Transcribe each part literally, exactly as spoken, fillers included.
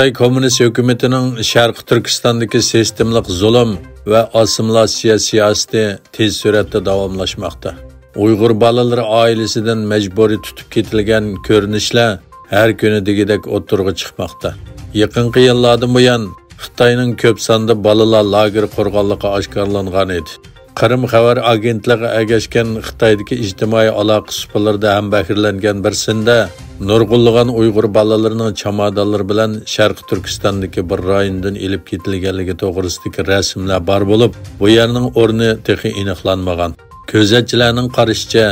خىتاي كوممۇنىست ھۆكۈمىتىنىڭ شەرقىي تۈركىستاندىكى سىستېمىلىق زۇلۇم ۋە ئاسسىمىلياتسىيە سىياسىتى تېز سۈرئەتتە داۋاملاشماقتا. ئۇيغۇر بالىلىرى ئائىلىسىدىن مەجبۇرىي تۇتۇپ كېتىلگەن كۆرۈنۈشلەر ھەر كۈنى دېگۈدەك ئوتتۇرىغا چىقماقتا. يېقىنقى يىللاردىن بۇيان، خىتاينىڭ كۆپ ساندا بالىلار لاگېرى قۇرغانلىقى ئاشكارىلانغان ئىدى. قىرىم خەۋەر ئاگېنتلىقىغا ئەگەشكەن خىتايدىكى ئىجتىمائىي ئالاقە سۇپىلىرىدا ھەمبەھىرلەنگەن بىر سىندا نۇرغۇنلىغان ئۇيغۇر بالىلىرىنىڭ چامادانلىرى بىلەن شەرقىي تۈركىستاندىكى بىر رايوندىن ئېلىپ كېتىلگەنلىكى توغرىسىدىكى رەسىملەر بار بولۇپ، بۇ يەرنىڭ ئورنى تېخى ئېنىقلانمىغان. كۆزەتچىلەرنىڭ قارىشىچە،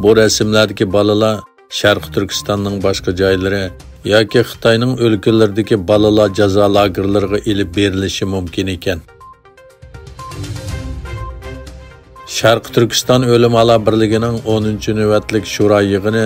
بۇ رەسىملەردىكى بالىلار شەرقىي تۈركىستاننىڭ باشقا جايلىرى ياكى خىتاينىڭ ئۆلكىلىرىدىكى بالىلار جازا لاگېرلىرىغا ئېلىپ بېرىلىشى مۇمكىن ئىكەن. شەرقىي تۈركىستان ئۆلىمالار بىرلىكىنىڭ ئونىنچى نۆۋەتلىك شورا يىغىنى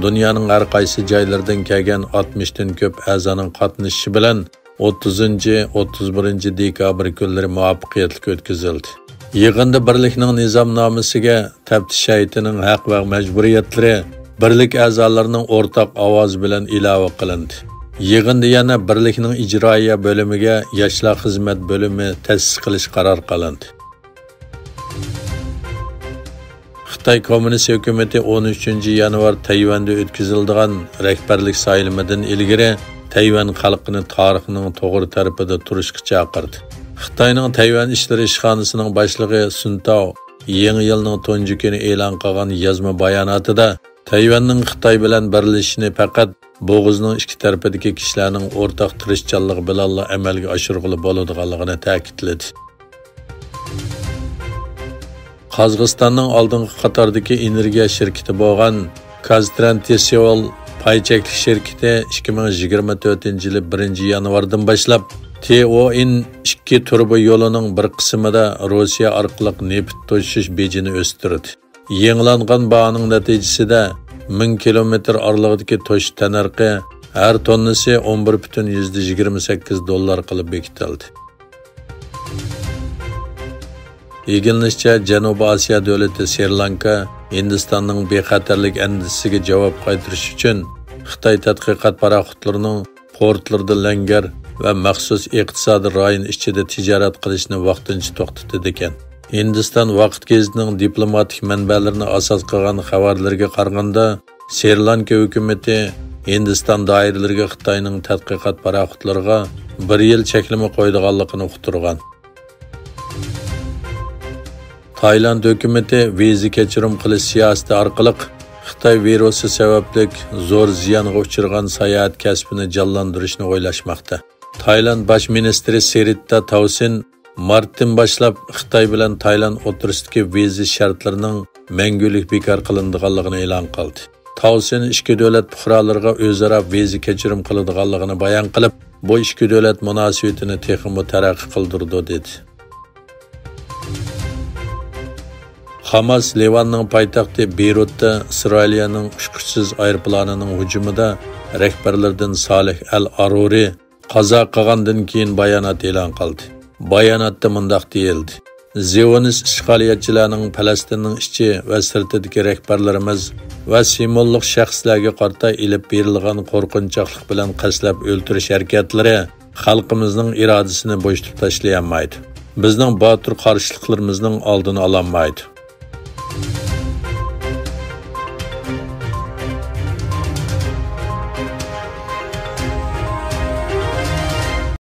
دۇنيانىڭ ھەر قايسى جايلىرىدىن كەلگەن ئاتمىشتىن كۆپ ئەزانىڭ قاتنىشىشى بىلەن ئوتتۇزىنچى، ئوتتۇز بىرىنچى دېكابىر كۈنلىرى مۇۋەپپەقىيەتلىك ئۆتكۈزۈلدى. يىغىندا بىرلىكنىڭ نىزامنامىسىگە، تەپتىش ھەيئىتىنىڭ ھەق ۋە مەجبۇرىيەتلىرى بىرلىك ئەزالىرىنىڭ ئورتاق ئاۋازى بىلەن ئىلاۋە قىلىندى. يىغىندا يەنە بىرلىكنىڭ ئىجرائىيە بۆلۈمىگە ياشلار خىزمەت بۆلۈمى تەسىس قىلىش قارار قىلىندى. خىتاي كوممۇنىست ھۆكۈمىتى ئون ئۈچىنچى يانۋار تەيۋەندە ئۆتكۈزۈلىدىغان رەھبەرلىك سايلىمىدىن ئىلگىرى تەيۋەن خەلقىنى تارىخنىڭ توغرا تەرىپىدە تۇرۇشقا چاقىردى. خىتاينىڭ تەيۋەن ئىشلىرى ئىشخانىسىنىڭ باشلىقى سۇن تاۋ يېڭى يىلنىڭ تۇنجى كۈنى ئېلان قىلغان يازما باياناتىدا، تەيۋەننىڭ خىتاي بىلەن بىرلىشىشىنى پەقەت بوغۇزنىڭ ئىككى تەرىپىدىكى كىشىلەرنىڭ ئورتاق تىرىشچانلىقى بىلەنلا ئەمەلگە ئاشۇرغىلى بولىدىغانلىقىنى تەكىتلىدى. قازاقىستاننىڭ ئالدىنقى قاتاردىكى ئېنېرگىيە شىركىتى بولغان كازترانسسېۋول پاي چەكلىك شىركىتى ئىككى مىڭ يىگىرمە تۆتىنچى يىلى بىرىنچى يانۋاردىن باشلاپ تېئوئىن ئىككى تۇرۇبا يولىنىڭ بىر قىسمىدا روسىيە ئارقىلىق نېفىت توشۇش بېجىنى ئۆستۈردى. يېڭىلانغان باھانىڭ نەتىجىسىدە، مىڭ كىلومېتىر ئارىلىقىدىكى توشۇش تەننەرخى ھەر توننىسى ئون بىر پۈتۈن يۈزدە يىگىرمە سەككىز دوللار قىلىپ بېكىتىلدى. ئىگىلىنىشىچە، جەنۇبىي ئاسىيا دۆلىتى سرى لانكا ھىندىستاننىڭ بىخەتەرلىك ئەندىزىسىگە جاۋاب قايتۇرۇش ئۈچۈن خىتاي تەتقىقات پاراخوتلىرىنىڭ پورتلىرىدا لەڭگەر ۋە مەخسۇس ئىقتىسادىي رايون ئىچىدە تىجارەت قىلىشنى ۋاقتىنچە توختىتىدىكەن. ھىندىستان ۋاقىت گېزىتىنىڭ دىپلوماتىك مەنبەلىرىنى ئاساس قىلغان خەۋەرلىرىگە قارىغاندا، سرى لانكا ھۆكۈمىتى ھىندىستان دائىرىلىرىگە خىتاينىڭ تەتقىقات پاراخوتلىرىغا بىر يىل چەكلىمە قويىدىغانلىقىنى ئۇقتۇرغان. تايلاند ھۆكۈمىتى ۋىزا كەچۈرۈم قىلىش سىياسىتى ئارقىلىق خىتاي ۋىرۇسى سەۋەبلىك زور زىيانغا ئۇچرىغان ساياھەت كەسپىنى جانلاندۇرۇشنى ئويلاشماقتا. تايلاند باش مىنىستىرى سېرىتتا تاۋسىن مارتتىن باشلاپ خىتاي بىلەن تايلاند ئوتتۇرىسىدىكى ۋىزا شەرتلىرىنىڭ مەڭگۈلۈك بىكار قىلىنىدىغانلىقىنى ئېلان قىلدى. تاۋسىن ئىككى دۆلەت پۇقرالىرىغا ئۆزئارا ۋىزا كەچۈرۈم قىلىدىغانلىقىنى بايان قىلىپ، بۇ ئىككى دۆلەت مۇناسىۋىتىنى تېخىمۇ تەرەققىي قىلدۇرىدۇ، دېدى. خاماس لىۋاننىڭ پايتەختى بېيرۇتتا ئىسرائىلىيەنىڭ ئۇچقۇچىسىز ئايروپىلانىنىڭ ھۇجۇمىدا رەھبەرلىرىدىن سالىھ ئەل ئارۇرى قازا قىلغاندىن كېيىن بايانات ئېلان قىلدى. باياناتتا مۇنداق دېيىلدى: زىيونىست ئىشغالىيەتچىلەرنىڭ پەلەستىننىڭ ئىچى ۋە سىرتىدىكى رەھبەرلىرىمىز ۋە سىمۋوللۇق شەخسلەرگە قارىتا ئېلىپ بېرىلغان قورقۇنچاقلىق بىلەن قەستلەپ ئۆلتۈرۈش ھەرىكەتلىرى خەلقىمىزنىڭ ئىرادىسىنى بوشىتىپ تاشلىيالمايدۇ. بىزنىڭ باتۇر قارشىلىقلىرىمىزنىڭ ئالدىنى ئالالمايدۇ.